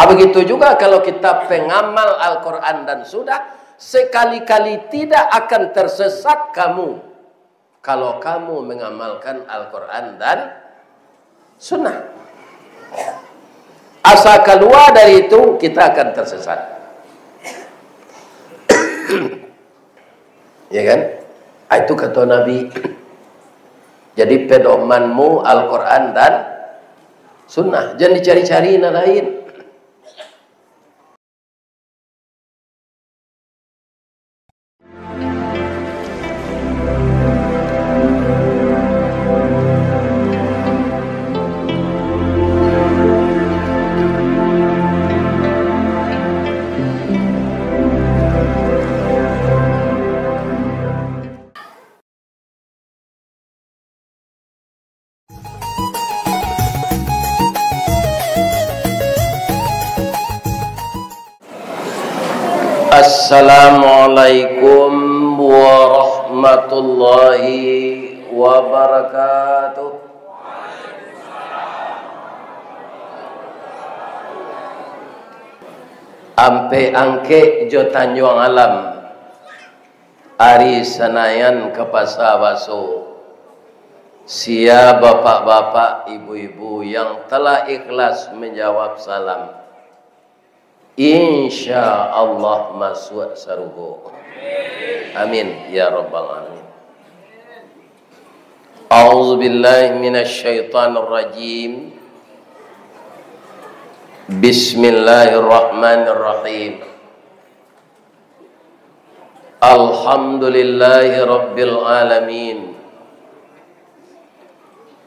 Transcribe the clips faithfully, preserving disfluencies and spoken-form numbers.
Begitu juga kalau kita pengamal Al-Quran dan Sunnah, sekali-kali tidak akan tersesat kamu kalau kamu mengamalkan Al-Quran dan Sunnah. Asa kalua dari itu, kita akan tersesat. Ya kan? Ah, itu kato Nabi. Jadi, pedomanmu Al-Quran dan Sunnah. Jan dicari-cari nan lain. Assalamualaikum warahmatullahi wabarakatuh. Ampek Angkek jo Tanjuang Alam, ari Sanayan ka Pasa Baso, sia bapak-bapak, ibu-ibu yang telah ikhlas menjawab salam, insya Allah masuak sarugo. Amin ya rabbal alamin. A'udzu billahi minasy syaithanir rajim. Bismillahirrahmanirrahim. Alhamdulillahi rabbil alamin.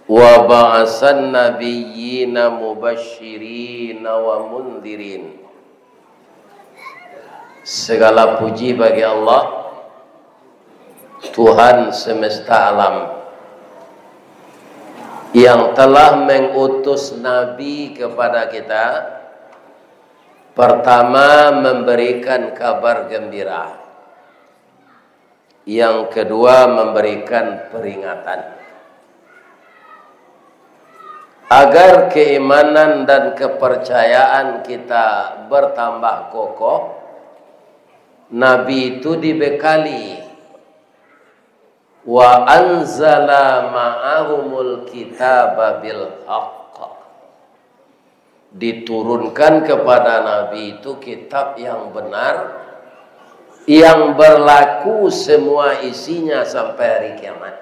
Wa ba'asan nabiyyina mubasyirina wa mundzirin. Segala puji bagi Allah, Tuhan semesta alam, yang telah mengutus Nabi kepada kita, pertama, memberikan kabar gembira, yang kedua, memberikan peringatan. Agar keimanan dan kepercayaan kita bertambah kokoh, Nabi itu dibekali, "Wa anzala ma'ahumul kitaba bil haqq." Diturunkan kepada Nabi itu kitab yang benar, yang berlaku semua isinya sampai hari kiamat.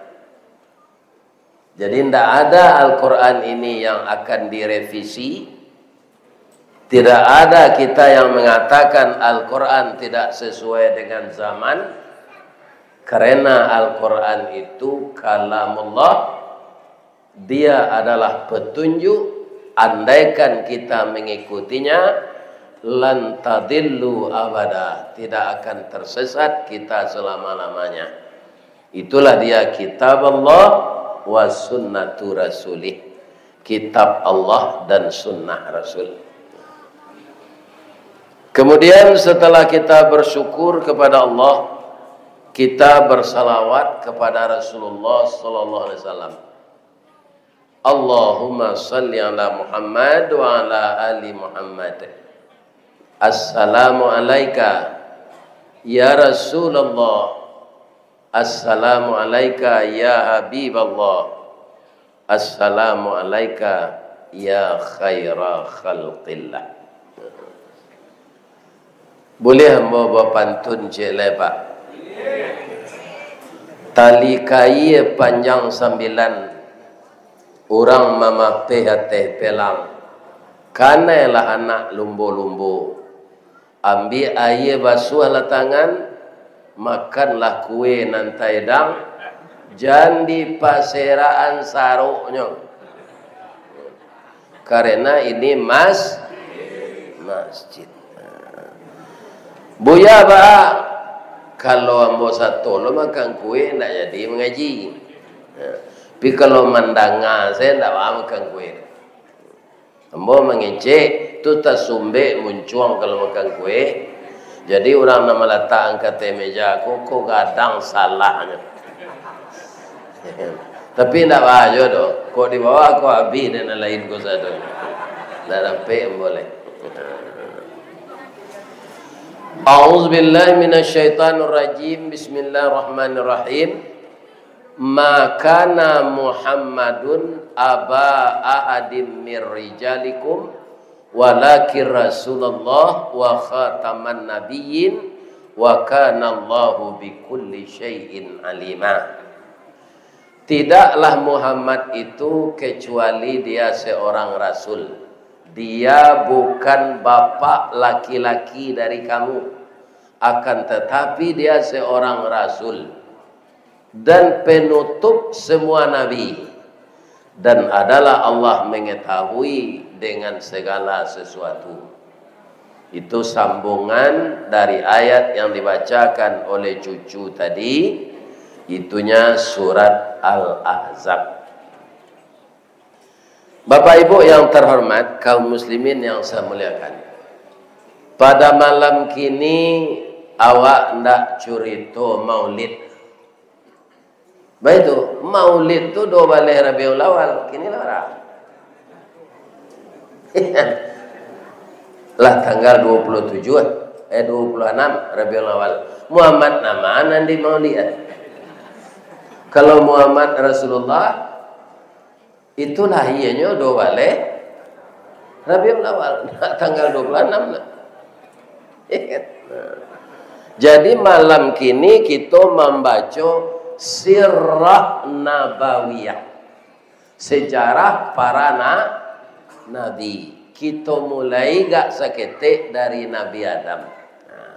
Jadi, ndak ada Al-Quran ini yang akan direvisi. Tidak ada kita yang mengatakan Al-Quran tidak sesuai dengan zaman, karena Al-Quran itu kalamullah, dia adalah petunjuk, andaikan kita mengikutinya, lan tadillu abada, tidak akan tersesat kita selama-lamanya. Itulah dia kitab Allah wa sunnatu rasulih. Kitab Allah dan sunnah Rasul. Kemudian, setelah kita bersyukur kepada Allah, kita bersalawat kepada Rasulullah sallallahu alaihi wasallam. Allahumma salli ala Muhammad wa ala ali Muhammad. Assalamu alaika ya Rasulullah. Assalamu alaika ya Habiballah. Assalamu alaika ya khaira khalqillah. Buliah ambo bapantun ciek lai, Pak? Tali kaia panjang sambilan, urang mamapeh ateh pelang. Kanailah anak lumbo-lumbo. Ambiak aia basuahlah tangan, makanlah kue nan taedang, jan dipaserakan saroknyo. Karena ini mas-, masjid. Buya, baa, kalau ambo sato lo makan kue, ndak jadi mangaji. Tapi kalau mandanga, saya ndak baa makan kue. Ambo mangecek, tu tasumbek muncuang kalau makan kue. Jadi, urang nan malatakan ka ateh meja ko, ko gadang salahnyo. Tapi indak baa juo doh, kok di bawah ko abih dek nan lain ko sadonyo. Ndak dapek, boleh. A'udzubillahi minasyaitonirrajim. Bismillahirrahmanirrahim. Ma kana Muhammadun aba ahadim mir rijalikum, walakin Rasulullah wa khataman nabiyyin, wa kana Allahu bikulli syai'in alima. Tidaklah Muhammad itu kecuali dia seorang rasul. Dia bukan bapak laki-laki dari kamu, akan tetapi dia seorang rasul dan penutup semua nabi, dan adalah Allah mengetahui dengan segala sesuatu. Itu sambungan dari ayat yang dibacakan oleh cucu tadi, itunya surat Al-Ahzab. Bapak Ibu yang terhormat, kaum muslimin yang saya muliakan, pada malam kini awak ndak curito maulid. Baitu, maulid tu dua baleh Rabiul Awal, kini lah bara? Lah tanggal dua puluh tujuh, eh, dua puluh enam Rabiul Awal. Muhammad nama nan di maulid, eh? Kalau Muhammad Rasulullah, itu lahianyo dua baleh Rabiul Awal, tanggal dua puluh enam lah. Jadi malam kini kito mambaco Sirah Nabawiyah, sejarah para na-, nabi. Kito mulai gak saketek dari Nabi Adam. Nah,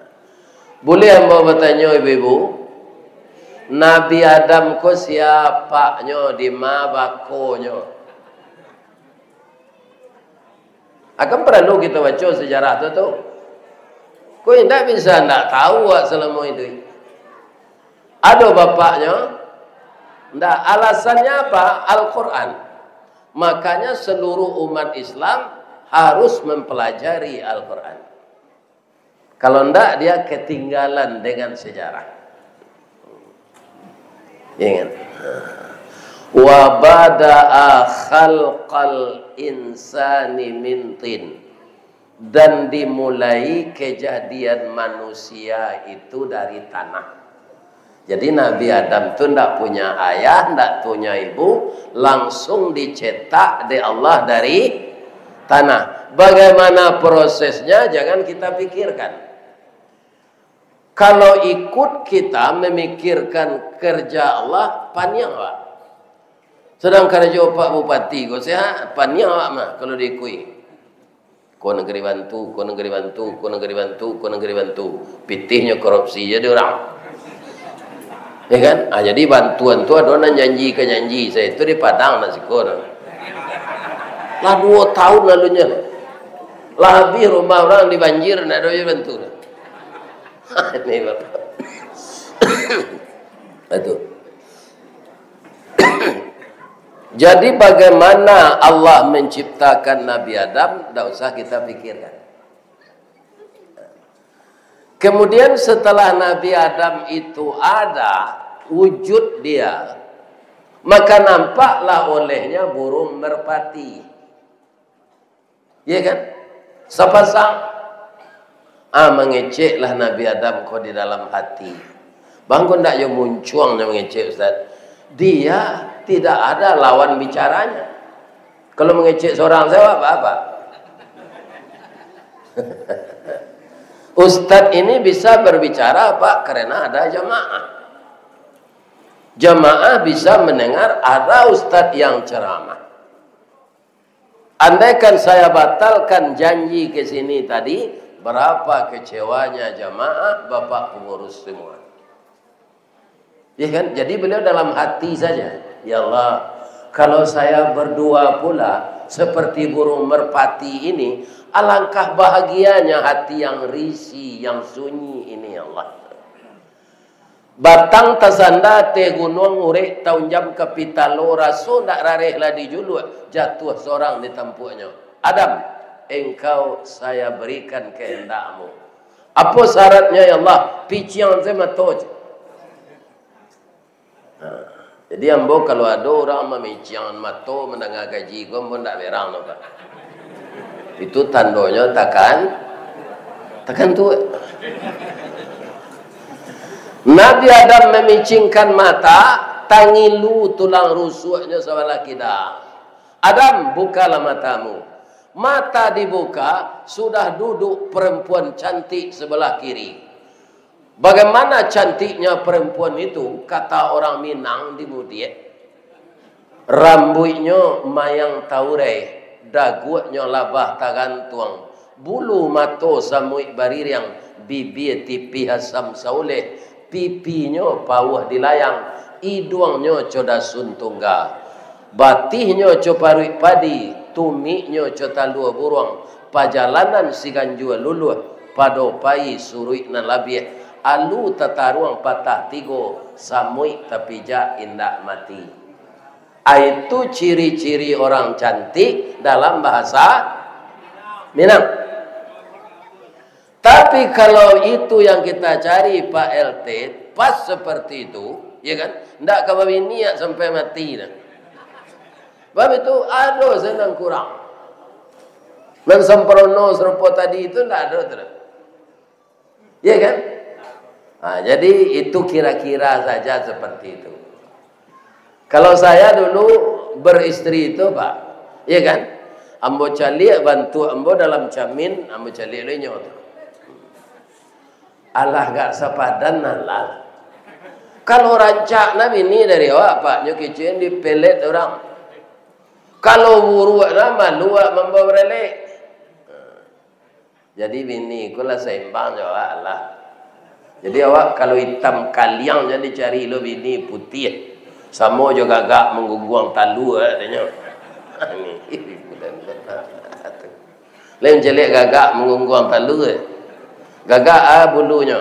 buliah ambo batanyo, ibu-ibu? Nabi Adam ko siapanyo, di ma bakonyo? Akan paralu kito baco sejarah tu, tu. Ko indak bisa ndak tahu awak salamo iduik. Ado bapaknyo? Ndak. Alasannyo apa? Al-Quran. Makanya seluruh umat Islam harus mempelajari Al-Quran. Kalau ndak, dia ketinggalan dengan sejarah. Ingat. Wa bada'a khalqal insani min tin. Dan dimulai kejadian manusia itu dari tanah. Jadi Nabi Adam tu ndak punya ayah, ndak punya ibu, langsung dicetak dek Allah dari tanah. Bagaimana prosesnya, jangan kita pikirkan. Kalau ikut kita memikirkan kerja Allah, paniang awak. Sadang karajo Pak Bupati ko, sia paniang awak mah kalau diikuti. Ko nagari bantu, ko nagari bantu, ko nagari bantu, ko nagari bantu. Pitihnyo korupsi jadi urang. Ya kan? Ah, jadi bantuan tu ado nan janji ka janji, saya tu di Padang nak siko tu. Lah duo tahun lalunyo. Lah habih rumah urang dibanjir, ndak ado je bantu. Ini Bapak. Itu. Jadi, bagaimana Allah menciptakan Nabi Adam, ndak usah kita pikirkan. Kemudian, setelah Nabi Adam itu ada, wujud dia, maka nampaklah olehnya burung merpati. Iya kan? Sapasang. Ah, mangeceklah Nabi Adam ko di dalam hati. Bang, ko ndak yo muncuang nyo mangecek, Ustaz? Dia tidak ada lawan bicaranya. Kalau mangecek sorang sajo, apa-apa. Ustaz ini bisa berbicara, Pak, karena ada jamaah. Jamaah bisa mendengar, ada ustaz yang ceramah. Andaikan saya batalkan janji ke sini tadi, berapa kecewanya jamaah, Bapak pengurus semua. Ya kan? Jadi beliau dalam hati saja, "Ya Allah, kalau saya berdua pula seperti burung merpati ini, alangkah bahagianya hati yang risih, yang sunyi ini, ya Allah." Batang tasanda ateh gunuang, urek taunjam ka pitalo, raso ndak rareh lah dijuluak, jatuah sorang di tampuaknyo. "Adam, engkau saya berikan kehendakmu." "Apo syaratnyo, ya Allah?" "Piciang se mato." Ha. Jadi, ambo kalau ado urang mamiciang mato mandanga kaji ko, ambo ndak berang doh, Pak. Itu tandonyo takan, takan tu. Nabi Adam mamicingkan mata, tangilu tulang rusuknyo sabalah kida. "Adam, bukalah matamu." Mata dibuka, sudah duduk perempuan cantik sebelah kiri. Bagaimana cantiknya perempuan itu, kata orang Minang di Mudiak. Rambuiknyo mayang taurai, daguaknyo labah tagantuang, bulu mato samuik baririang, bibia tipih asam sauleh, pipinyo pauah dilayang, iduangnyo co dasun tungga, batihnyo co paruik padi, tumiknyo co talua buruang, pajalanan siganjua luluah, pado pai suruik nan labiah, alu tataruang patah tigo, samuik tapijak indak mati. Itu ciri-ciri orang cantik dalam bahasa Minang. Tapi kalau itu yang kita cari, Pak L T, pas seperti itu, ya kan? Ndak ka babini sampai mati dah. Sebab itu ado se nan kurang. Nan sempurno sarupo tadi itu ndak ado tu dah. Ya kan? Nah, jadi itu kira-kira saja seperti itu. Kalau saya dulu beristri itu, Pak, ya kan? Ambo caliak bantuak ambo dalam camin, ambo caliak lo inyo tu. Alah gak sapadan, alah. Kalau rancak nah bini dari awak, Pak, nyo kicin dipelet orang. Kalau buruak nah, malu awak mambawa baralek. Jadi bini ko lah saimbang jo awak lah. Jadi awak kalau itam kaliang jan dicari lo bini putiah. Samo jo gagak manggungguang talua, katonyo. Ni, bulan tu. Lain caliak gagak manggungguang talua. Gagak ah bulunyo.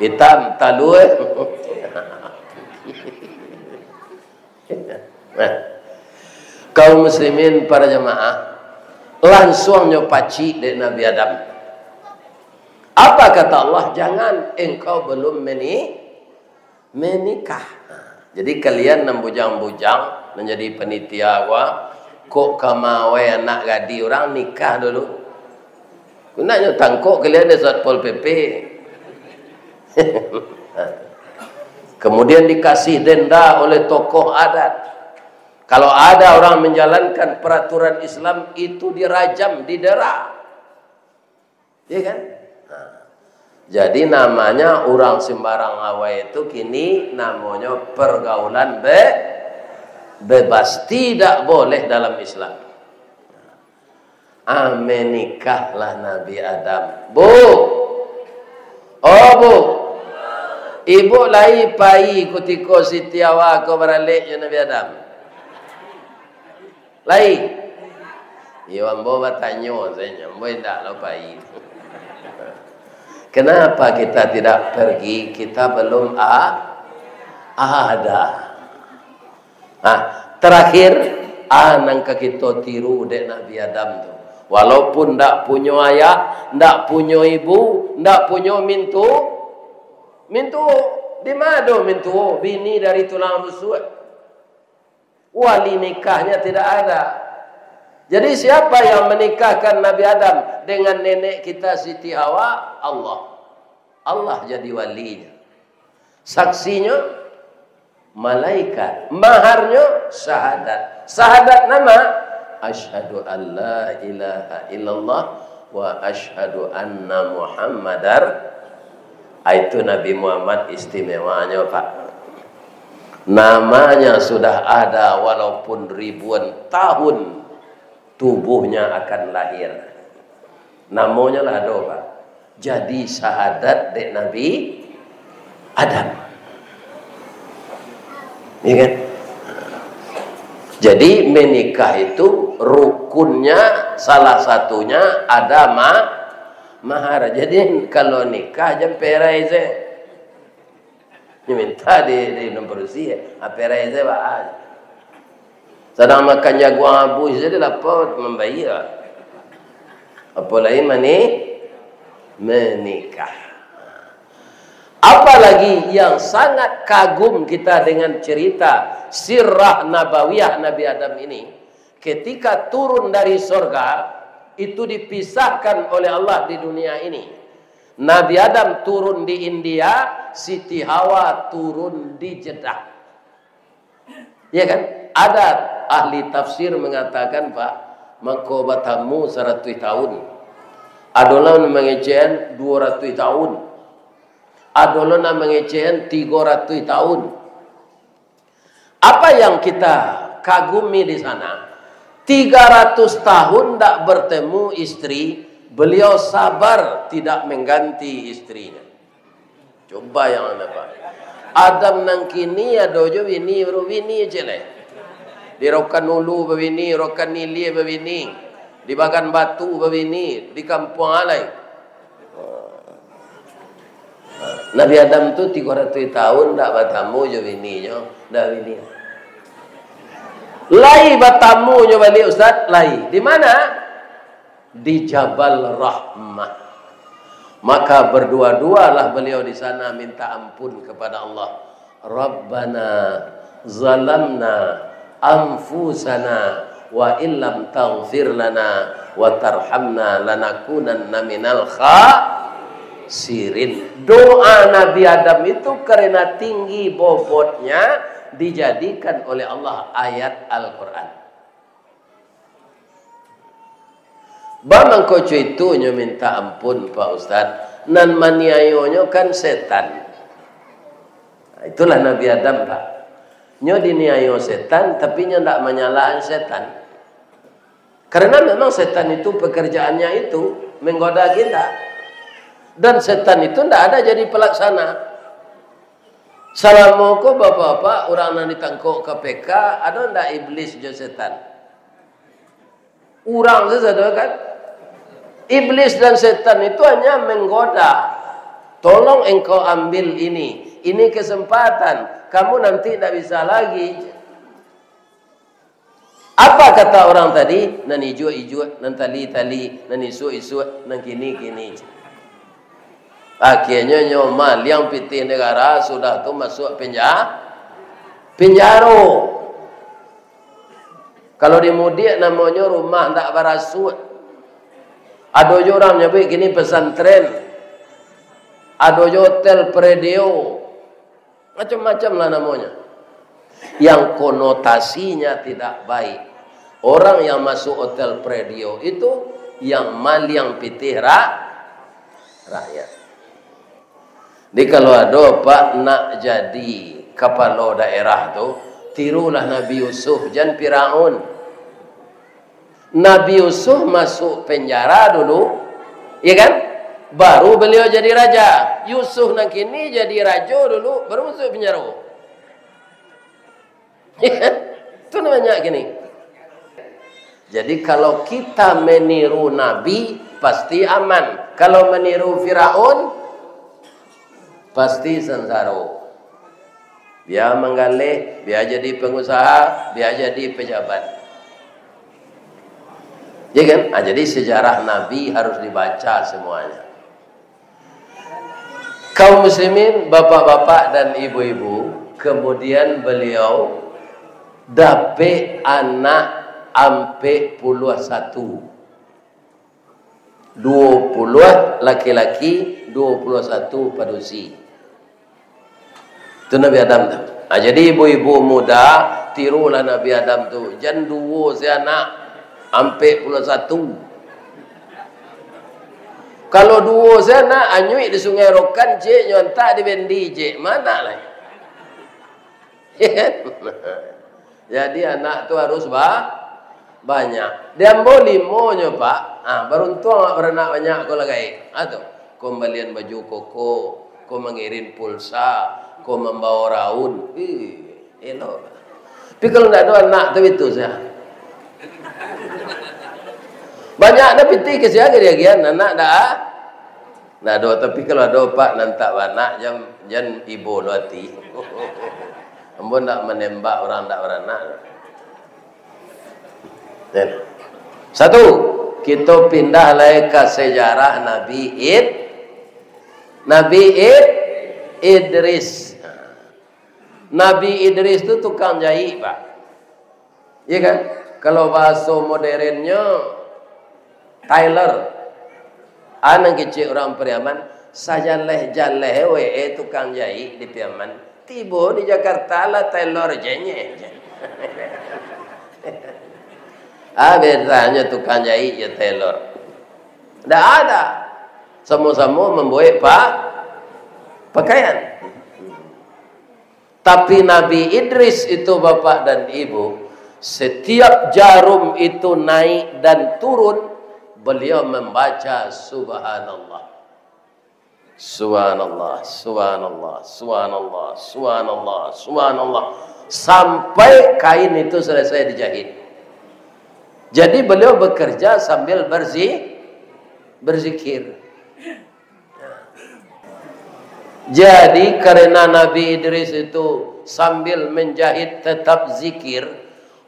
Itam talua. Nah, kaum muslimin para jamaah, lansuangnyo pacik dek Nabi Adam. Apa kata Allah? "Jangan, engkau belum meni-, menikah." Nah, jadi kalian nan bujang-bujang, nan jadi panitia gua, kok ka mawai anak gadih urang, nikah dulu. Gunonyo tangkok kalian dek Satpol P P. Kemudian dikasih denda oleh tokoh adat. Kalau ada orang menjalankan peraturan Islam, itu dirajam, didera. Iya kan? Nah. Jadi namanya orang sembarang awai itu kini namonyo pergaulan be-, bebas. Tidak boleh dalam Islam. Ah, menikahlah Nabi Adam. Bu! Oh, Bu! Ibu lai pai kutiko Siti Hawa ko baralek jo Nabi Adam? Lai? Iyo, ambo batanyo sajo, ambo indak lo pai. Kenapa kita tidak pergi? Kita belum a-, ada. Nah, terakhir, ah, nan ka kito tiru dek Nabi Adam tu. Walaupun ndak punyo ayah, ndak punyo ibu, ndak punyo mintu-, mintuo. Di ma ado mintuo? Bini dari tulang rusuk. Wali nikahnya tidak ada. Jadi, siapa yang menikahkan Nabi Adam dengan nenek kita Siti Hawa? Allah. Allah jadi walinya. Saksinyo malaikat. Maharnyo syahadat. Syahadat nan ma? Asyhadu an la ilaha illallah wa asyhadu anna Muhammadar. Ah, itu Nabi Muhammad istimewanyo, Pak. Namanya sudah ada walaupun ribuan tahun tubuhnya akan lahir. Namonyo lah ado, Pak. Jadi syahadat dek Nabi Adam. Ya kan? Jadi menikah itu rukunnya salah satunya ada ma-, mahar. Jadi kalau nikah jan perai se. Nyo minta di, di nan padusi, ah, perai se, Pak. Sadang makan jaguang abu sajo lapau mambayia. Apolai mani-, menikah. Apalagi yang sangat kagum kita dengan cerita sirah nabawiyah Nabi Adam ini, ketika turun dari sorga, Itu dipisahkan oleh Allah di dunia ini. Nabi Adam turun di India, Siti Hawa turun di Jeddah. Ya kan? Ada ahli tafsir mengatakan, Pak, mangko batamu saratuih tahun. Ado lah nan mangecekan duo ratuih tahun. Ado lah nan mangecekan tigo ratuih tahun. Apa yang kita kagumi di sana? Tiga ratus tahun ndak bertemu istri, beliau sabar tidak mengganti istrinya. Coba yang anda, Pak. Adam nan kini ado jo bini, baru bini je leh. Di Rokan Ulu babini, Rokan Ilie babini, di Bagan Batu babini, di kampuang alai. Nabi Adam tu tigo ratuih tahun ndak batamu jo bininyo, ndak bini. Lai batamu jo baliak, Ustaz, lai. Di mana? Di Jabal Rahmah. Maka berdua-dualah beliau di sana minta ampun kepada Allah. Rabbana zalamna anfusana wa illam taghfir lana wa tarhamna lanakunanna minal khasirin. Doa Nabi Adam itu karena tinggi bobotnya dijadikan oleh Allah ayat Al-Quran. Bamangko cuitunyo minta ampun, Pak Ustaz, nan maniayonyo kan setan. Nah, itulah Nabi Adam, Pak. Nyo diniayo setan, tapi nyo ndak manyalahan setan. Karena memang setan itu pekerjaannya itu menggoda kita. Dan setan itu ndak ada jadi pelaksana. Salamo ko, Bapak-bapak, urang nan ditangkok K P K, ado ndak iblis jo setan? Urang sasado kan? Iblis dan setan itu hanya menggoda. "Tolong engkau ambil ini. Ini kesempatan. Kamu nanti ndak bisa lagi." Apa kata orang tadi? Nan ijuak-ijuak, nan tali-tali, nan isuak-isuak, nan kini-kini. Akhirnyo nyo maliang pitih negara, sudah tu masuak penja-, penjaro. Kalau di Mudiak namonyo rumah ndak barasuak. Ado jo urang nyabuik kini pesantren. Ado jo hotel Prediau. Macam-macam lah namonyo. Yang konotasinya tidak baik. Orang yang masuk hotel Prediau itu yang maliang pitih ra-, rakyat. Jadi kalau ado, Pak, nak jadi kapalo daerah tu, tirulah Nabi Yusuf, jan Firaun. Nabi Yusuf masuk penjara dulu, ya kan? Baru beliau jadi raja. Yusuf nan kini jadi rajo dulu, baru masuk penjara. Itu namanya kini. Jadi, kalau kita meniru Nabi, pasti aman. Kalau meniru Firaun, pasti sengsara. Bia manggaleh, bia jadi pengusaha, bia jadi pejabat. Ya kan? Ah, jadi sejarah Nabi harus dibaca semuanya. Kaum muslimin, bapak-bapak dan ibu-ibu, kemudian beliau dapek anak ampek puluah satu. Duo puluah laki-laki, duo puluah satu padusi. Tu Nabi Adam tu. Ah, jadi ibu-ibu muda, tirulah Nabi Adam tu. Jan duo se anak, ampek puluah satu. Kalau duo se anak, anyuik di Sungai Rokan, cek, nyo antak di Bendi, cek. Mana lai? Jadi anak tu harus ba-, banyak. Di ambo limo nyo, Pak. Ah, baruntuang awak baranak banyak ko lah gaek. Ah, tu. Ko mambalian baju koko, ko mangirin pulsa, ko mambao raun. Ih, elok. Tapi kalau ndak ado anak tu, itu sajo. Banyak dah pitih ka sia ka diagiahan, anak ndak, ndak ado. Tapi kalau ado, Pak, nan tak baanak, jan, jan ibo lo ati. Ambo ndak manembak urang ndak baranak. Satu, kito pindah lai ka sejarah Nabi Id-, Nabi Id-, Idris. Nabi Idris tu tukang jahit, Pak. Iya kan? Kalau bahaso moderennyo, Tailor. Anang kecek urang Pariaman, sajaleh-jaleh we tukang jaik di Piaman. Tibo di Jakarta lah tailor jenyeh. Ah, bedanyo tukang jaik jo tailor. Ndak ada. Samo-samo mambuek pa-, pakaian. Tapi Nabi Idris itu, Bapak dan Ibu, setiap jarum itu naik dan turun, beliau membaca subhanallah. Subhanallah, subhanallah, subhanallah, subhanallah, subhanallah. Sampai kain itu selesai dijahit. Jadi beliau bekerja sambil berzi-, berzikir. Jadi, karena Nabi Idris itu sambil menjahit tetap zikir,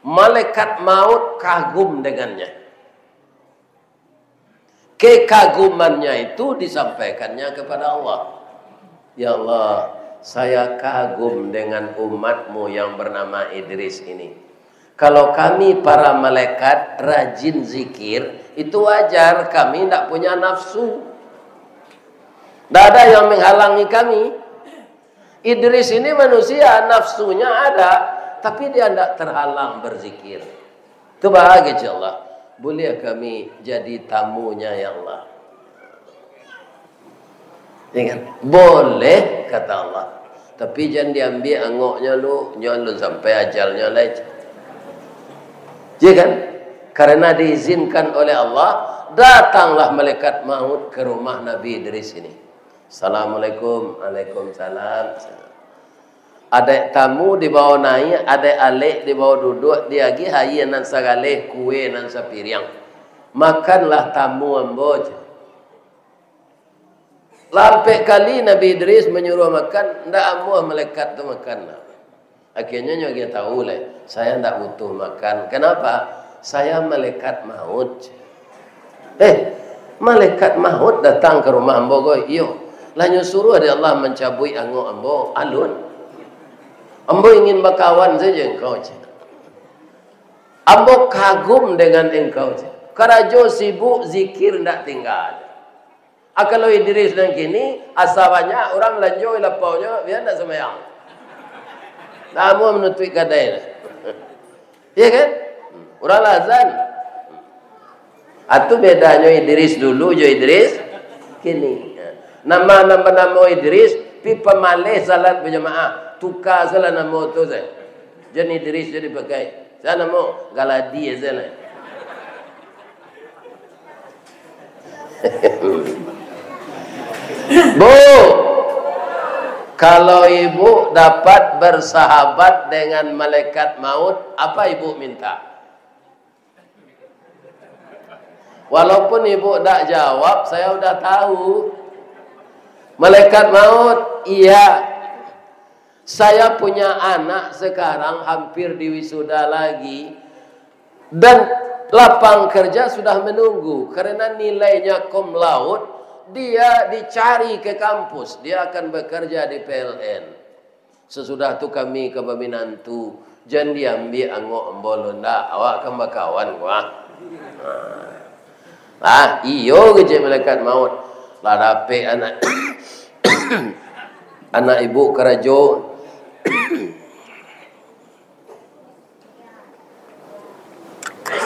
malaikat maut kagum dengannya. Kekagumannya itu disampaikannya kepada Allah. "Ya Allah, saya kagum dengan umatmu yang bernama Idris ini. Kalau kami para malaikat rajin zikir, itu wajar, kami ndak punya nafsu. Ndak ada yang menghalangi kami. Idris ini manusia, nafsunya ada, tapi dia ndak terhalang berzikir. Itu bahagia, ya Allah. Boleh kami jadi tamunya, ya Allah?" Ya kan? "Boleh," kata Allah. "Tapi jan diambiak angoknyo lu, nyo alun sampai ajalnyo lai." Ya kan? Karena diizinkan oleh Allah, datanglah malaikat maut ke rumah Nabi Idris ini. "Assalamualaikum." "Waalaikumsalam." Adaik tamu dibawa naiak, adaik alek dibawa duduak, diagiah aia nan sagaleh, kue nan sapiriang. "Makanlah tamu ambo," cek. Lah ampek kali Nabi Idris manyuruah makan, ndak amuah malaikat tu makan. Akhirnyo nyo agiah tahu lai, "Saya ndak butuh makan." "Kenapa?" "Saya malaikat maut." "Eh, malaikat maut datang ka rumah ambo ko?" "Iyo." "Lah nyo suruah dek Allah mancabuik angok ambo?" "Alun." "Ambo ingin bakawan sajo engkau," cek. "Ambo kagum dengan engkau," cek. "Karajo sibuk, zikir ndak tingga." Ah, kalau Idris nan kini, asa banyak urang balanjo di lapaunyo, bia ndak sumbayang. Namuah manutuik kadai tu. Iya kan? Urang lah azan. Ah, tu bedanyo Idris dulu jo Idris kini. Nama nan banamo Idris, pi pamaleh salat bajamaah. Tuka salah namo tu se. Jan Idris jadi pakai. Sia namo? Galadi sajo lah. Bu, kalau ibu dapat bersahabat dengan malaikat maut, apa ibu minta? Walaupun ibu dak jawab, saya udah tahu. Malaikat maut, iya. Saya punya anak sekarang hampir diwisuda lagi, dan lapang kerja sudah menunggu. Karena nilainya cum laude, dia dicari ke kampus, dia akan bekerja di P L N. Sesudah tu kami ka baminantu, jan diambiak angok ambo lo ndak, awak kan bakawan ko ah. Ah, iyo, kecek malaikat maut. Lah dapek anak, anak ibu karajo.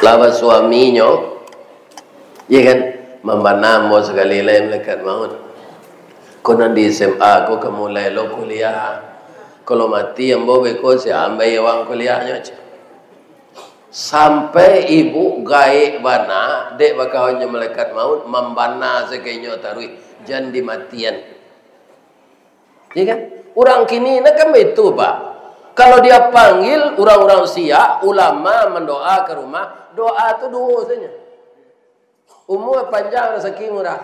Lah basuaminyo, iya kan? Mambana ambo sakali lai malaikat maut. Ko nan di S M A ko ka mulai lo kuliah. Kalau mati ambo beko, sia ambai uang kuliahnyo, cek. Sampai ibu gaek bana, dek bakawan jo malaikat maut, mambana sakonyo taruih, jan dimatian. Iya kan? Urang kini nak kan baitu, Pak. Kalau dia panggil urang-urang siak, ulama mandoa ka rumah, doa tu duo sajo. Umua panjang, rasaki murah.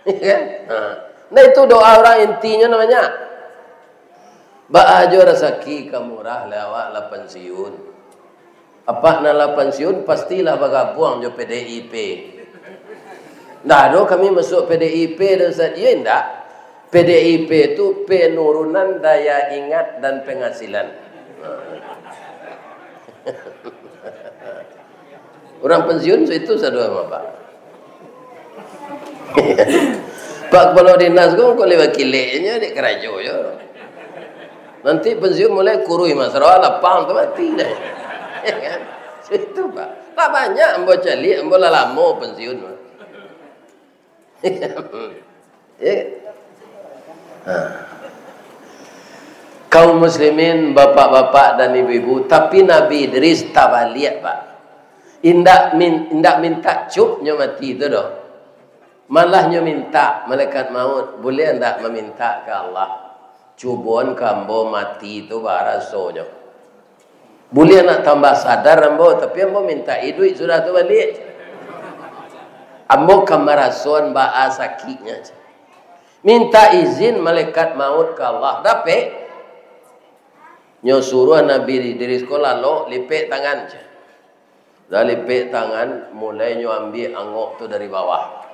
Iya kan? Ha. Nah, itu doa urang intinyo namonyo. Baa jo rasaki ka murah, lah awak lah pansiun. Apak nan lah pansiun, pastilah bagabuang jo P D I P. Ndak ado kami masuak P D I P doh, Ustaz. Iyo indak. P D I P tu penurunan daya ingat dan penghasilan. Urang pensiun itu sadoa mah, Pak. Pak Kepala Dinas ko, kok lewat kileknyo, dek karajo jo. Nanti pensiun mulai kuruih, Mas. Rawa lapang tu mati dah. Ya kan? Itu, Pak. Lah banyak ambo caliak, ambo lah lamo pensiun, Pak. Ya. Ha. Kaum muslimin, bapak-bapak dan ibu-ibu, tapi Nabi Idris tabaliak, Pak. Indak min-, indak minta cup nyo mati tu doh. Malah nyo minta malaikat maut, buliah ndak maminta ka Allah? Cuboan ka ambo mati tu baraso nyo. Buliah nak tambah sadar ambo, tapi ambo minta iduik sudah tu baliak. Ambo ka marasoan baa sakiknyo. Minta izin malaikat maut ka Allah. Dapek? Nyo suruah Nabi Idris ko lalok, lipek tangan. Dah lipek tangan, mulai nyo ambiak angok tu dari bawah.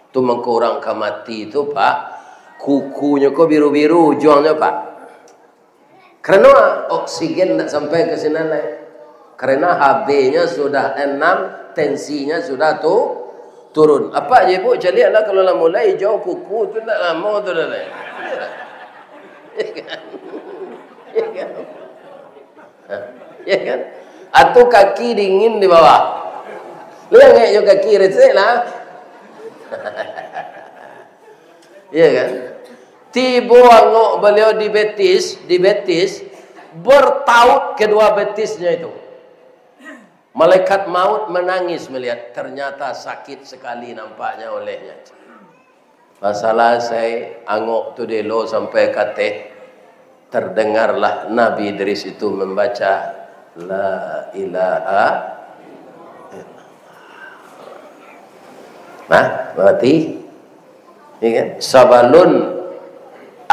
Tu mangko urang ka mati tu, Pak, kukunyo ko biru-biru ujuangnyo, Pak. Karano oksigen ndak sampai ka sinan lai. Karano H B-nyo sudah enam, tensinyo sudah tu turun. Apak je, Bu, caliaklah, kalau lah mulai ijau kuku tu, ndak lamo tu dah lai. Ya kan? Ya kan? Atau kaki dingin di bawah. Liang jo kaki resek lah. Ya kan? Tibo angok baliau di betis, di betis, bertaut kedua betisnya itu. Malaikat maut menangis melihat, ternyata sakit sekali nampaknya olehnya. Pas salasai angok tu dielo sampai ka ateh, terdengarlah Nabi Idris itu membaca, "La ilaha illallah." Nah, berarti, ya kan? Sabalun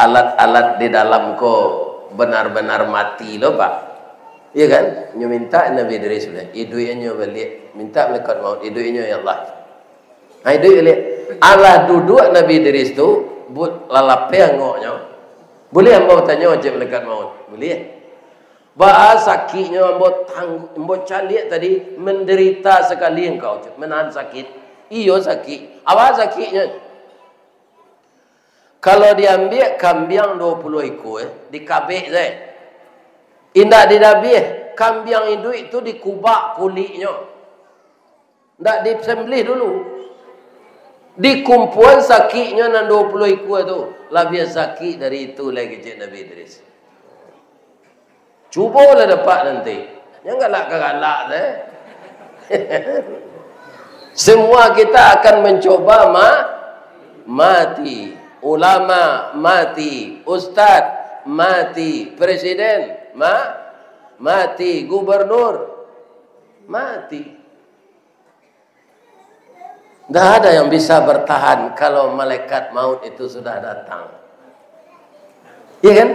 alat-alat di dalam ko benar-benar mati lo, Pak. Ya kan? Nyo minta Nabi Idris sudah, iduiknyo baliak. Minta malaikat maut, iduiknyo, "Ya Allah." Nah, iduik baliak. Alah duduak Nabi Idris tu, buek lah lapeh angoknyo. Buliah ambo tanyo, cek malaikat maut? Buliah. Baa sakiknyo ambo tang-, ambo caliak tadi, menderita sekali engkau, cek, menahan sakit. Iyo sakik. Apo sakiknyo? Kalau diambiak kambiang duo puluah ikua, eh, dikabek sae. Indak didabiah, kambiang iduik tu dikubak kuliknyo. Ndak disembelih dulu. Dikumpuan sakiknyo nan duo puluah ikua tu, labiah sakik dari itu lai, kecek Nabi Idris. Cubolah dapek nanti. Jangan galak-galak deh. Semua kita akan mencoba ma-, mati. Ulama mati, ustaz mati, presiden ma-, mati, gubernur mati. Ndak ada yang bisa bertahan kalau malaikat maut itu sudah datang. Iya kan?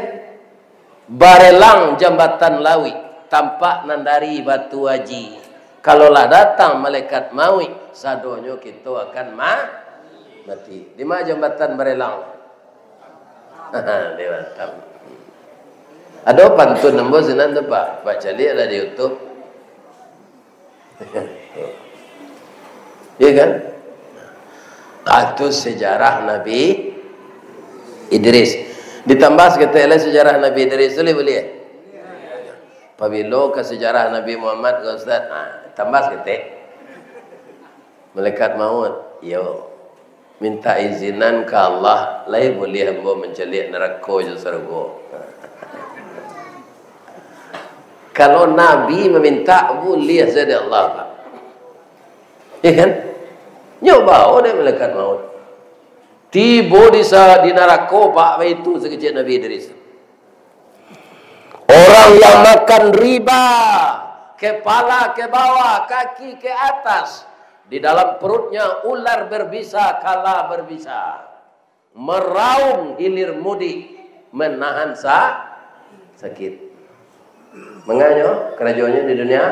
Barelang jambatan Lawik, tampak nan dari Batu Aji. Kalau lah datang malaikat maut, sadonyo kito akan ma-, mati. Di ma jambatan Barelang? Di Batam. Ado pantun ambo sinan tu, Pak. Pak caliak lah di YouTube. Ya kan? Ah, tu sejarah Nabi Idris. Ditambah saketek lai sejarah Nabi Idris tu, lai buliah? Pabilo ka sejarah Nabi Muhammad ka Ustaz? Ah, tambah saketek. Malaikat maut, iyo. Minta izinan ka Allah, lai buliah ambo mancaliak narako jo sarugo. Kalau Nabi maminta, buliah sajo Allah, Pak. Ya kan? Nyo bao dek malaikat maut. Tibo di sa-, di narako, Pak, baitu sakecek Nabi Idris. Orang yang makan riba, kepala ke bawah, kaki ke atas, di dalam perutnya ular berbisa, kala berbisa, meraung hilir mudik, menahan sa-, sakit. Manganyo karajonyo di dunia,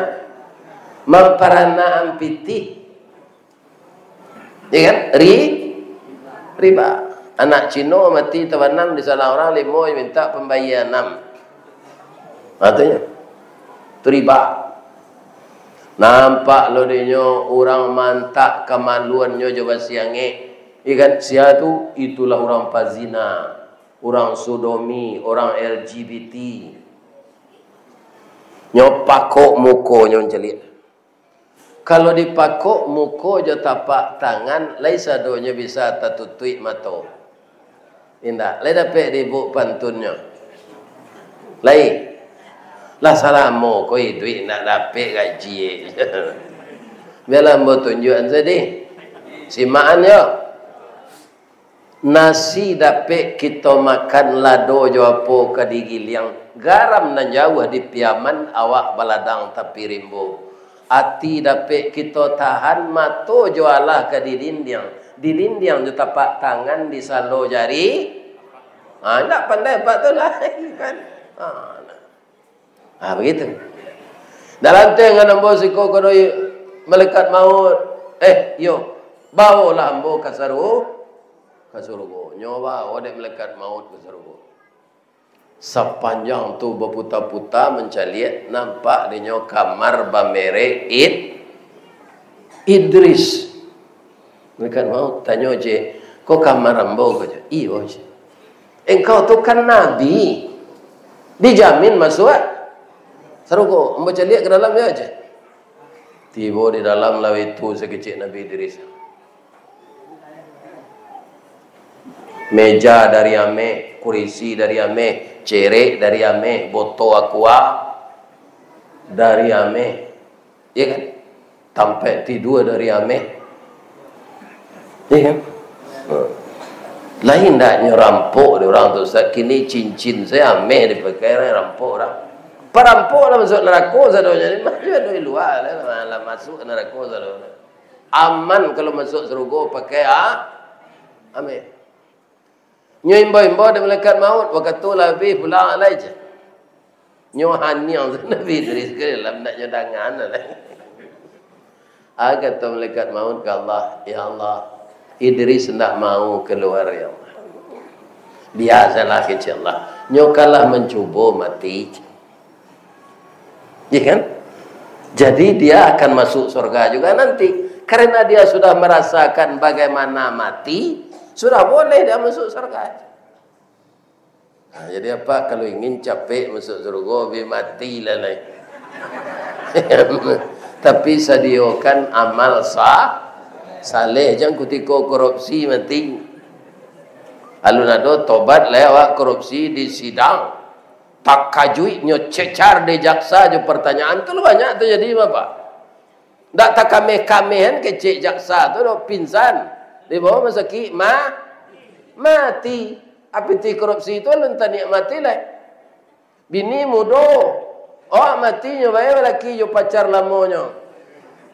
mamparanak pitih. Ya kan? Ri-, riba. Anak Cino mati tabanam di salah orang, limo minta pambayia anam. Artinyo, tu riba. Nampak lo dinyo urang mantak kamaluannyo jo basiangek. Ikan sia tu, itulah urang pazina, urang sodomi, urang L G B T. Nyo pakok mukonyo mancaliak. Kalau dipakok muko jo tapak tangan, lai sadonyo bisa tatutuik mato. Indak, lai dapek di ibuk pantunnyo. Lai. Lah salamo ko iduik indak dapek gaji. Bialah ambo tunjuakan sadih. Simakan yo. Nasi dapek kito makan, lado jo apo ka digiliang, garam nan jauah di Piaman, awak baladang tapi rimbo. Ati dapek kito tahan, mato jo alah ka didindiang, didindiang jo tapak tangan, di salo jari. Ha, indak pandai apak tu lai, kan? Ha, nah. Ha, bagitu. Dalam tengah ambo siko kono malaikat maut, "Eh, iyo, bawolah ambo ka saru-, ka sarugo." Nyo bawo dek malaikat maut ka sarugo. Sapanjang tu baputa-puta mancaliak, nampak dinyo kamar bamerek Id-, Idris. Malaikat maut tanyo, "Cek, ko kamar ambo ko?" Cek, "Iyo, Cek." "Engkau tu kan nabi, dijamin masuak sarugo. Ambo caliak ka dalam yo, Cek." Tibo di dalam, lah itu sakecek Nabi Idris. Meja dari ameh, kurisi dari ameh, cerek dari ameh, boto aqua dari ameh. Iya kan? Tampek tidua dari ameh. Iya kan? Lain ndak nyo rampok di urang tu, Ustaz. Kini cincin sajo ameh dipakai, rampok urang. Parampok lah masuk narako sadonyo ni, mah ado di lua lah, lah masuk narako sadonyo. Aman kalau masuk sarugo pakai a-, ameh. Nyo imbau-imbau dek malaikat maut, wakatu lah habih pulang lai je. Nyo haniang tu Nabi Idris ka dalam, ndak nyo dangan lai. Ah, kato malaikat maut ka Allah, "Ya Allah, Idris ndak mau kalua, ya Allah." "Biasalah," kecek Allah. "Nyo kan lah mancubo mati." Iya kan? Jadi, dia akan masuk surga juga nanti. Karena dia sudah merasakan bagaimana mati, sudah boleh dia masuk surga. Nah, jadi, apak kalau ingin capek masuk surga, bi mati lah lai. Tapi, sadiokan amal sa-, saleh, jan kutiko korupsi mati. Alun ado tobat lai awak korupsi di sidang. Takajuik nyo cecar dek jaksa jo pertanyaan tu, lah banyak tajadi, Bapak. Ndak takameh-kamehan kecek jaksa tu doh, pingsan. Dibawa masakik ma-, mati. Apiti korupsi tu alun taniak mati lai. Bini mudo. Awak mati nyo bae laki jo pacar lamonyo.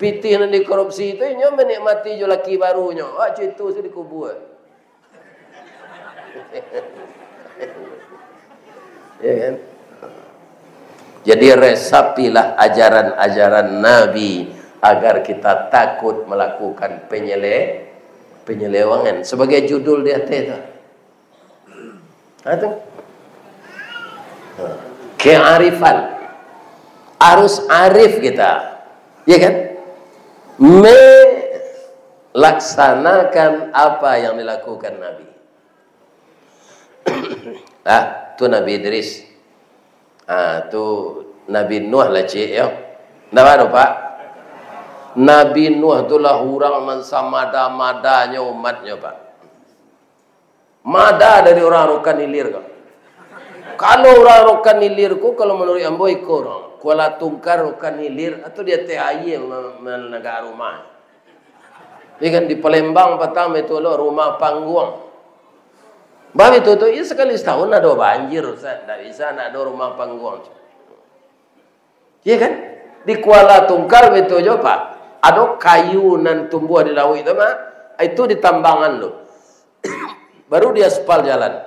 Pitih nan dikorupsi tu inyo manikmati jo laki barunyo. Awak cuitu se dikubua. Ya kan? Jadi, resapilah ajaran-ajaran Nabi agar kita takut melakukan penyele-, penyelewengan. Sebagai judul di ateh tu. Ha, tu. Ha. Kearifan. Harus arif kita. Ya kan? Me-, laksanakan apa yang dilakukan Nabi. Ah, tu Nabi Idris. Ah, tu Nabi Nuh lah, cik, yo. Ndak ado, Pak. Nabi Nuh tu lah urang nan samada-madanyo umatnyo, Pak. Mada dari urang Rokan Ilir ko. Kalau urang Rokan Ilir ko, kalau manuruik ambo, iko urang. Kuala Tungkal, Rokan Ilir, atau di ateh aia ma-, managak rumah. Iya kan, di Palembang patang itu lo rumah panggung. Bah itu tu, iya sakali satahun ado banjir, Ustaz. Ndak bisa ndak ado rumah panggung. Iya kan? Di Kuala Tungkal baitu juo, Pak. Ado kayu nan tumbuah di lauik tu, mah. Itu ditambangan tu. Baru diaspal jalan.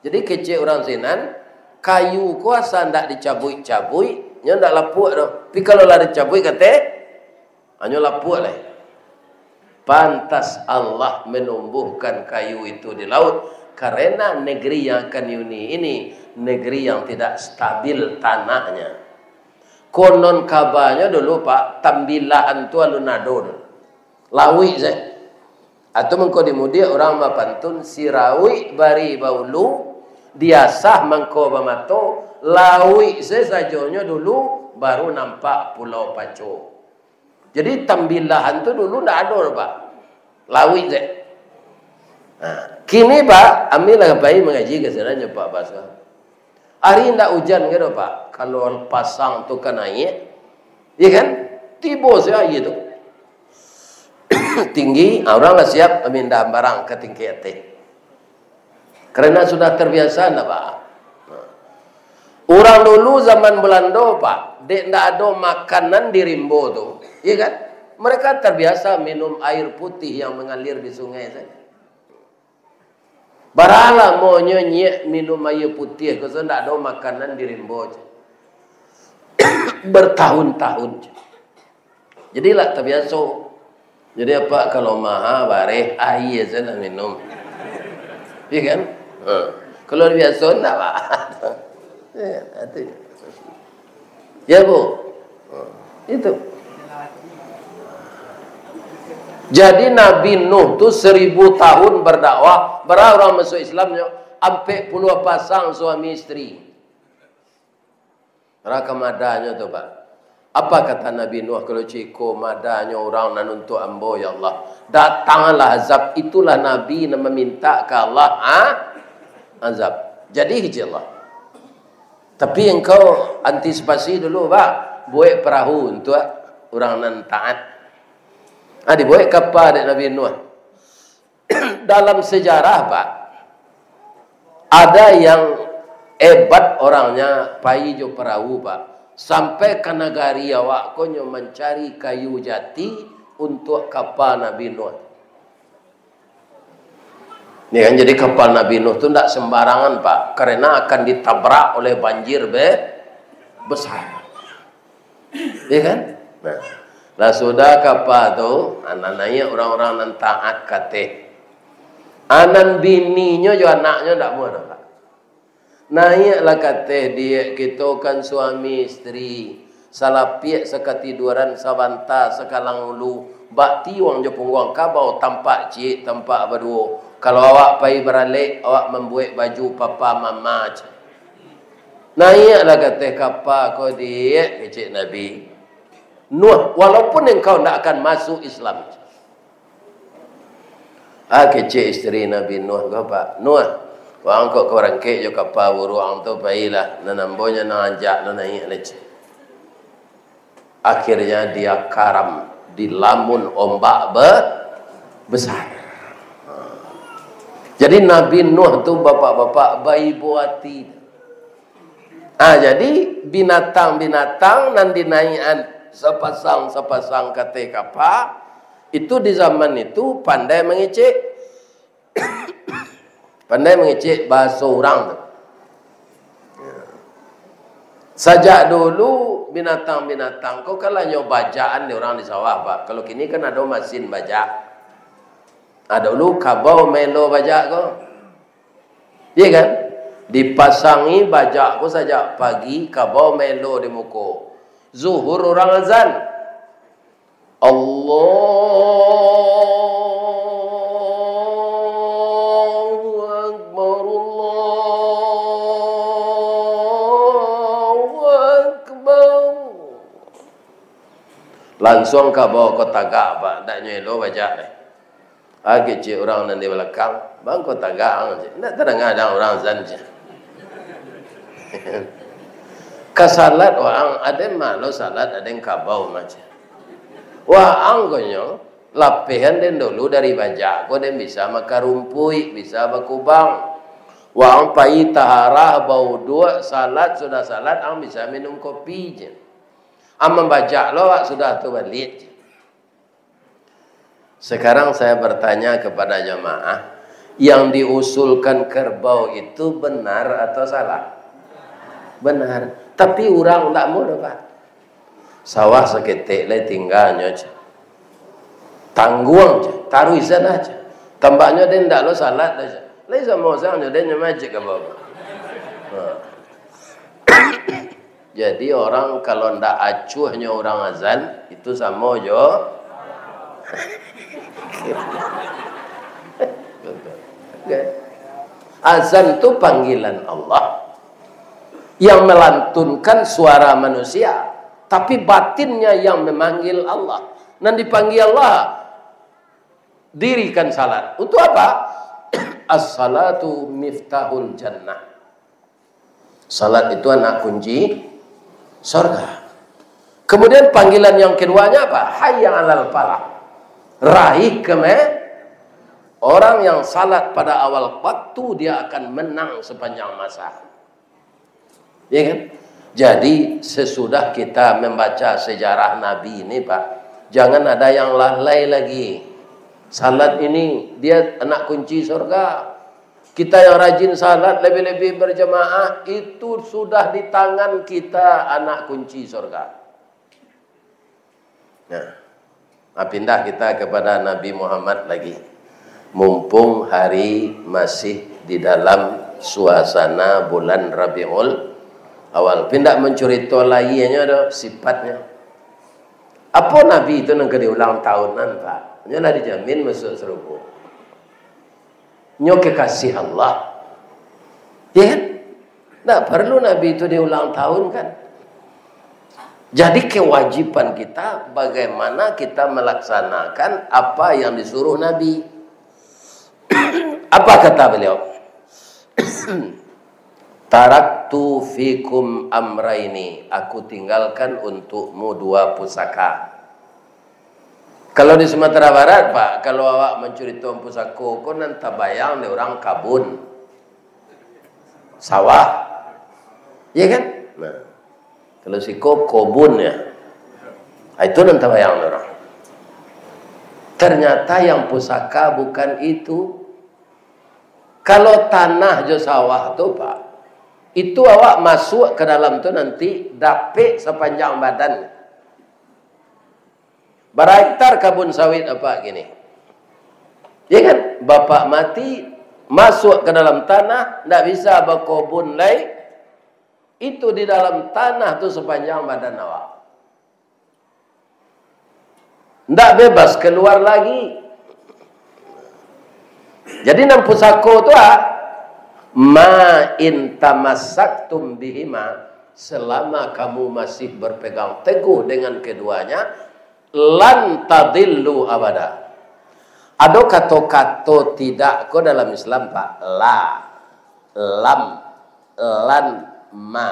Jadi, kecek urang sinan, kayu ko asa ndak dicabuik-cabuik, nyo ndak lapuak doh. Tapi kalau lah dicabuik, kateh, hanyo lapuak lai. Pantas Allah menumbuhkan kayu itu di laut, karena negeri yang akan dihuni ini negeri yang tidak stabil tanahnya. Konon kabanyo dulu, Pak, tambilahan tu alun ado dulu. Lauik se. Atau mangko di mudiak urang bapantun, si rauik bari baulu, diasah mangko bamato, lauik se sajonyo dulu, baru nampak Pulau Paco. Jadi, tambilahan tu dulu ndak ado, Pak. Lauik se. Nah, kini, Pak, ambilah pai mangaji ka sinan jo Pak Bas. Ari indak ujan ka do, Pak. Kalau pasang tu ka naiak, iya kan? Tibo se aia tu. Tinggi, ah, urang lah siap mamindah barang ka tingkek ateh. Karena sudah terbiasa, ndak, Pak? Urang dulu zaman Belando, Pak, dek ndak ado makanan di rimbo tu, iya kan? Mereka terbiasa minum air putih yang mengalir di sungai saja. Bara lamonyo nyiak minum aia putiah ko, ndak ado makanan di rimbo, bertahun-tahun. Jadi lah tabiaso. Jadi, apa, kalau maha bareh, aia se lah minum. Iya kan? Ha. Kalau biaso, ndak, Pak. Ya, itu. Ya, Bu. Ha. Itu. Jadi, Nabi Nuh tu seribu tahun berdakwah, bara urang masuk Islamnyo, ampek puluah pasang suami isteri. Rakam adanyo tu, Pak. Apa kata Nabi Nuh, "Kalau cako madanyo urang nan untuak Ambo, ya Allah, datanglah azab." Itulah Nabi nan maminta ka Allah, ha? Azab. Jadi, kecek Allah. Tapi engkau antisipasi dulu, Pak. Buek perahu untuak urang nan taat. Ah, dibuek kapa dek Nabi Nuh. Dalam sejarah, Pak, ada yang hebat orangnya, pai jo perahu, Pak, sampai ka nagari awak ko nyo mancari kayu jati untuak kapa Nabi Nuh. Ni kan, jadi kapa Nabi Nuh tu ndak sembarangan, Pak, karena akan ditabrak oleh banjir be-, besar. Iya kan? Nah, lah sudah kapa tu, anak naiak urang-urang nan taat ka ateh. Anan bininyo jo anaknyo ndak muah doh, Pak. Naiaklah ka ateh, diak, kito kan suami isteri, salapiak sakatiduaran, sabanta sakalang ulu, bak tiuang jo pungguang kabau, tampak ciek, tampak baduo. Kalau awak pai baralek, awak mambuek baju papa mama, ceh. Naiaklah ka ateh kapa ko, diak, kecek Nabi Nuh, walaupun engkau ndak akan masuk Islam. Ah, kecek isteri Nabi Nuh ko, Pak. "Nuh, waang kok ka barangkek jo kapa buruak ang tu, pailah. Nan ambo nyo nan ajak lo naiak lai, ceh." Akhirnya dia karam, dilamun ombak be-, besar. Jadi Nabi Nuh tu, bapak-bapak, baibo ati. Ah, jadi binatang-binatang nan dinaiakan sapasang-sapasang ka ateh kapa, itu di zaman itu pandai mangecek. Pandai mangecek bahaso urang tu. Sajak dulu, binatang-binatang ko kan lah nyo bajakan dek urang di sawah, Pak. Kalau kini kan ado masin bajak. Ado dulu kabau maelo bajak ko. Iya kan? Dipasangi bajak ko sajak pagi, kabau maelo di muko. Zuhur urang azan. Allahu Akbar, Allahu Akbar. Lansuang kabau ko tagak, Pak. Ndak nyo elo bajak lai. Ah, kecek urang nan di balakang, "Bang, ko tagak ang," cek. "Ndak tadanga dek ang urang azan," cek. "Ka salat waang, aden ma lo salat, aden kabau mah," cek. Waang ko nyo, lapehan den dulu dari bajak ko, den bisa makan rumpuik, bisa bakubang. Waang pai taharah, bauduak, salat, sudah salat, ang bisa minum kopi, cek. Ang mambajak lo awak sudah tu baliak, cek. Sekarang saya bertanya kepada jamaah, yang diusulkan kerbau itu benar atau salah? Benar. Tapi urang ndak mau doh, Pak. Sawah saketek lai tingganyo, cek. Tangguang, cek. Taruih salah, cek. Tambaknyo den ndak lo salat doh, cek. Lai samo sangnyo den nyo majik ka bawah. Ha. Jadi, orang kalau ndak acuahnyo urang azan, itu samo jo. Azan tu panggilan Allah yang melantunkan suara manusia, tapi batinnya yang memanggil Allah. Nan dipanggil Allah, dirikan salat. Untuk apa? As-salatu miftahul jannah. Salat itu anak kunci sorga. Kemudian panggilan yang keduanya apa? Hayya alal falah. Raih keme-, orang yang salat pada awal waktu, dia akan menang sepanjang masa. Ya kan? Jadi, sesudah kita membaca sejarah Nabi ini, Pak, jangan ada yang lalai lagi. Salat ini, dia anak kunci sorga. Kita yang rajin salat, lebih-lebih berjamaah, itu sudah di tangan kita anak kunci sorga. Nah, nah, pindah kita kepada Nabi Muhammad lagi. Mumpung hari masih di dalam suasana bulan Rabiul Awal. Pindah mencurito lahianyo do, sifatnyo. Apo Nabi tu nan ka diulang tahunan, Pak? Nyo lah dijamin masuk sarugo. Nyo kekasih Allah. Ya kan? Ndak perlu Nabi itu diulang tahun, kan? Jadi, kewajiban kita bagaimana kita melaksanakan apa yang disuruh Nabi. Apa kata beliau? "Taraktu fikum amraini, aku tinggalkan untukmu dua pusaka." Kalau di Sumatera Barat, Pak, kalau awak mancurito pusako ko, nan tabayang dek urang kabun, sawah. Iya kan? Nah, kalau siko kobun, ya. Ah, itu nan tabayang dek urang. Ternyata yang pusaka bukan itu. Kalau tanah jo sawah tu, Pak, itu awak masuk ke dalam tu nanti dapek sapanjang badan. Bara hektar kabun sawit apak kini. Ya kan? Bapak mati, masuk ke dalam tanah, ndak bisa bakobun lai. Itu di dalam tanah tu sapanjang badan awak. Ndak bebas keluar lagi. Jadi, nan pusako tu, ah, "Ma in tamassaktum bihima," selama kamu masih berpegang teguh dengan keduanya, "lan tadillu abada." Ado kato-kato tidak ko dalam Islam, Pak. La, lam, lan, ma.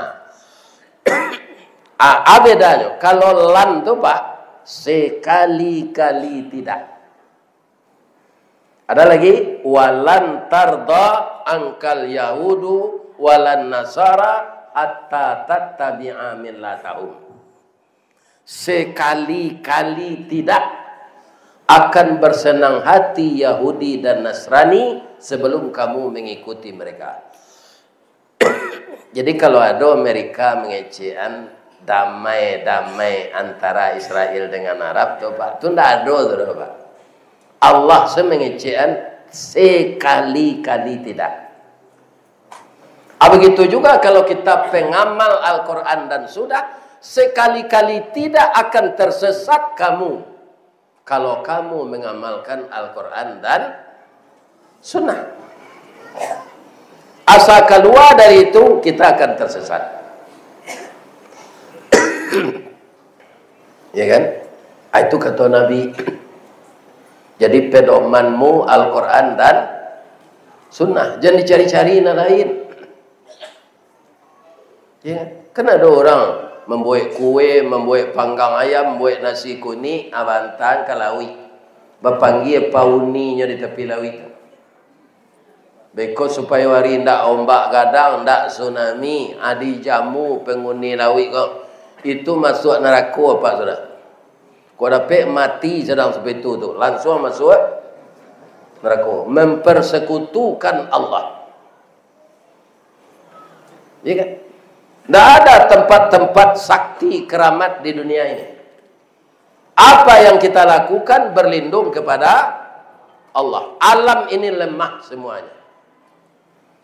Ah, ah, bedanyo. Kalau lan tu, Pak, sekali-kali tidak. Ada lagi, "Walan tarda angkal yahudu walan nasara hatta tattabi'a millatahum." Sekali-kali tidak akan bersenang hati Yahudi dan Nasrani sebelum kamu mengikuti mereka. Jadi, kalau ado Amerika mangecekan damai-damai antara Israel dengan Arab tu, Pak, tu ndak ado tu doh, Pak. Allah se mangecekan sekali-kali tidak. Ah, begitu juga kalau kita pengamal Al-Quran dan Sunnah, sekali-kali tidak akan tersesat kamu kalau kamu mengamalkan Al-Quran dan Sunnah. Asal keluar dari itu, kita akan tersesat. Ya kan? Ah, itu kata Nabi. Jadi, pedomanmu Al-Quran dan Sunnah. Jangan dicari-cari nan lain. Ya, kan ado urang mambuek kue, mambuek panggang ayam, mambuek nasi kunik, abantan ka lauik. Bapanggia pauninyo di tapi lauik tu. Beko supayo ari ndak ombak gadang, ndak tsunami, ah, dijamu penghuni lauik ko. Itu masuak narako, Pak, sudah. Kok dapek mati sadang sepitu tu, langsuang masuak narako. Mempersekutukan Allah. Iya kan? Ndak ada tempat-tempat sakti keramat di dunia ini. Apa yang kita lakukan berlindung kepada Allah. Alam ini lemah semuanya.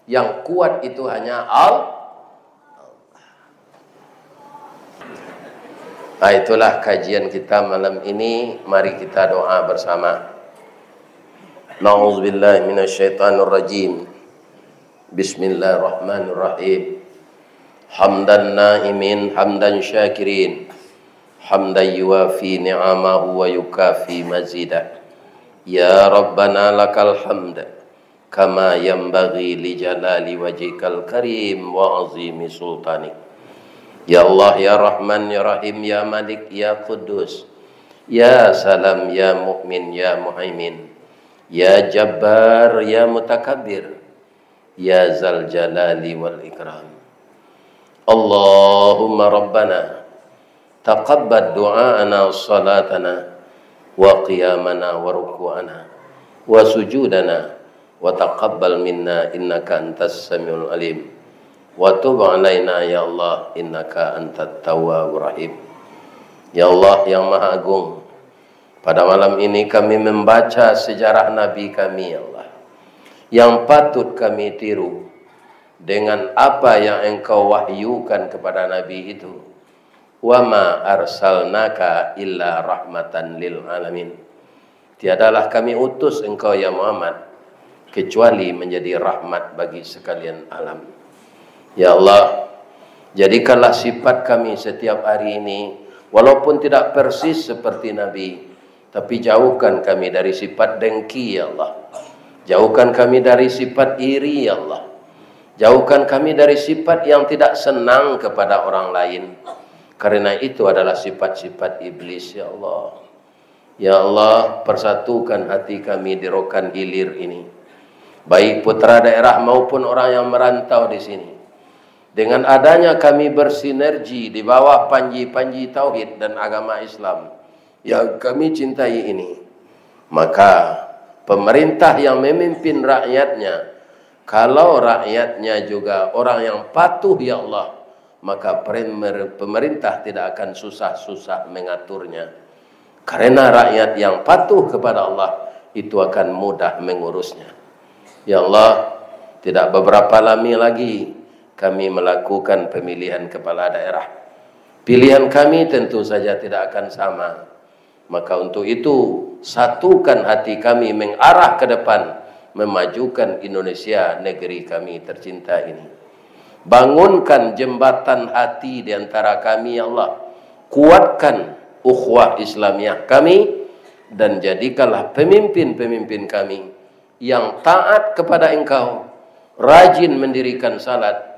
Yang kuat itu hanya Al-, Ah, itulah kajian kita malam ini. Mari kita doa bersama. Na'udzubillahi minasyaitonirrajim. Bismillahirrahmanirrahim. Hamdan na'imin, hamdan syakirin, hamdan yuwafi ni'amahu wa yukafi mazidah. Ya Rabbana lakal hamd, kama yanbaghi li jalali wajhikal karim wa azimi sultanik. Ya Allah, ya Rahman, ya Rahim, ya Malik, ya Quddus, ya Salam, ya Mukmin, ya Muhaimin, ya Jabbar, ya Mutakabbir, ya Zal Jalali wal Ikram. Allahumma Rabbana, taqabbal du'aana, salatana, wa qiyamana, wa ruku'ana, wa sujudana, wa taqabbal minna innaka antas samiul alim, wa tub alaina ya Allah innaka antat tawwabur rahim. Ya Allah yang Maha Agung, pada malam ini kami membaca sejarah Nabi kami, ya Allah, yang patut kami tiru dengan apa yang Engkau wahyukan kepada Nabi itu. Wa ma arsalnaka illa rahmatan lil alamin. Tiadalah kami utus engkau, ya Muhammad, kecuali menjadi rahmat bagi sekalian alam. Ya Allah, jadikanlah sifat kami setiap hari ini, walaupun tidak persis seperti Nabi, tapi jauhkan kami dari sifat dengki, ya Allah. Jauhkan kami dari sifat iri, ya Allah. Jauhkan kami dari sifat yang tidak senang kepada orang lain. Karena itu adalah sifat-sifat iblis, ya Allah. Ya Allah, persatukan hati kami di Rokan Hilir ini, baik putra daerah maupun orang yang merantau di sini. Dengan adanya kami bersinergi di bawah panji-panji tauhid dan agama Islam yang kami cintai ini, maka pemerintah yang memimpin rakyatnya, kalau rakyatnya juga orang yang patuh, ya Allah, maka pemer-, pemerintah tidak akan susah-susah mengaturnya. Karena rakyat yang patuh kepada Allah, itu akan mudah mengurusnya. Ya Allah, tidak beberapa lama lagi kami melakukan pemilihan kepala daerah. Pilihan kami tentu saja tidak akan sama. Maka untuk itu, satukan hati kami mengarah ke depan, memajukan Indonesia negeri kami tercinta ini. Bangunkan jembatan hati di antara kami, ya Allah. Kuatkan ukhuwah Islamiah kami, dan jadikanlah pemimpin-pemimpin kami yang taat kepada Engkau, rajin mendirikan salat,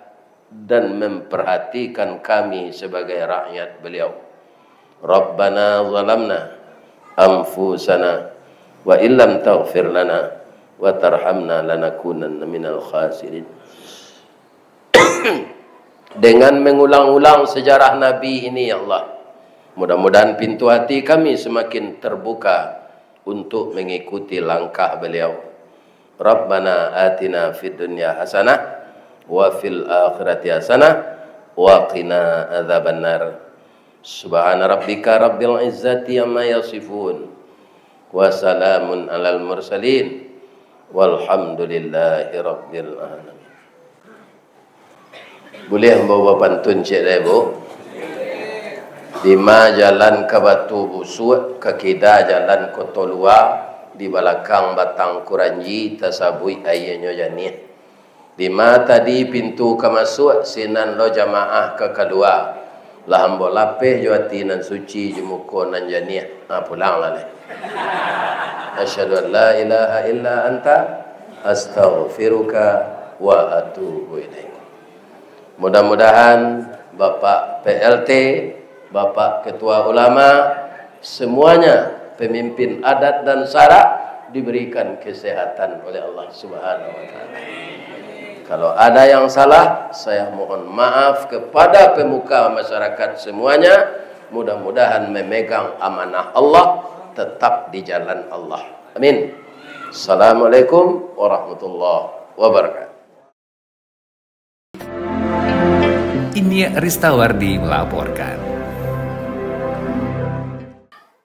dan memperhatikan kami sebagai rakyat Beliau. Rabbana zalamna anfusana wa illam taghfir lana wa tarhamna lanakunanna minal khasirin. Dengan mengulang-ulang sejarah Nabi ini, ya Allah, mudah-mudahan pintu hati kami semakin terbuka untuk mengikuti langkah Beliau. Rabbana atina fid dunya hasanah wa fil akhirati hasanah wa qina adzabannar. Subhana rabbika rabbil izzati amma yasifun. Wa salamun alal mursalin. Walhamdulillahi rabbil alamin. Buliah ambo bapantun ciek lai, Bu? Dima jalan ka Batu Busuak, ka kida jalan Koto Lua, di balakang batang kuranji, tasabuik aianyo janiah. Dima tadi pintu ka masuak, sinan lo jamaah ka kalua. Lah ambo lapeh jo ati nan suci, jo muko nan janiah. Ha, pulanglah lai. Asyhadu an la ilaha illa anta, astaghfiruka wa atubu ilaik. Mudah-mudahan Bapak P L T, Bapak Ketua Ulama, semuanya pemimpin adat dan syarak diberikan kesehatan oleh Allah Subhanahu wa Ta'ala. Kalau ada yang salah, saya mohon maaf kepada pemuka masyarakat semuanya. Mudah-mudahan memegang amanah Allah tetap di jalan Allah. Amin. Assalamualaikum warahmatullahi wabarakatuh. Inyiak Ristawardi melaporkan.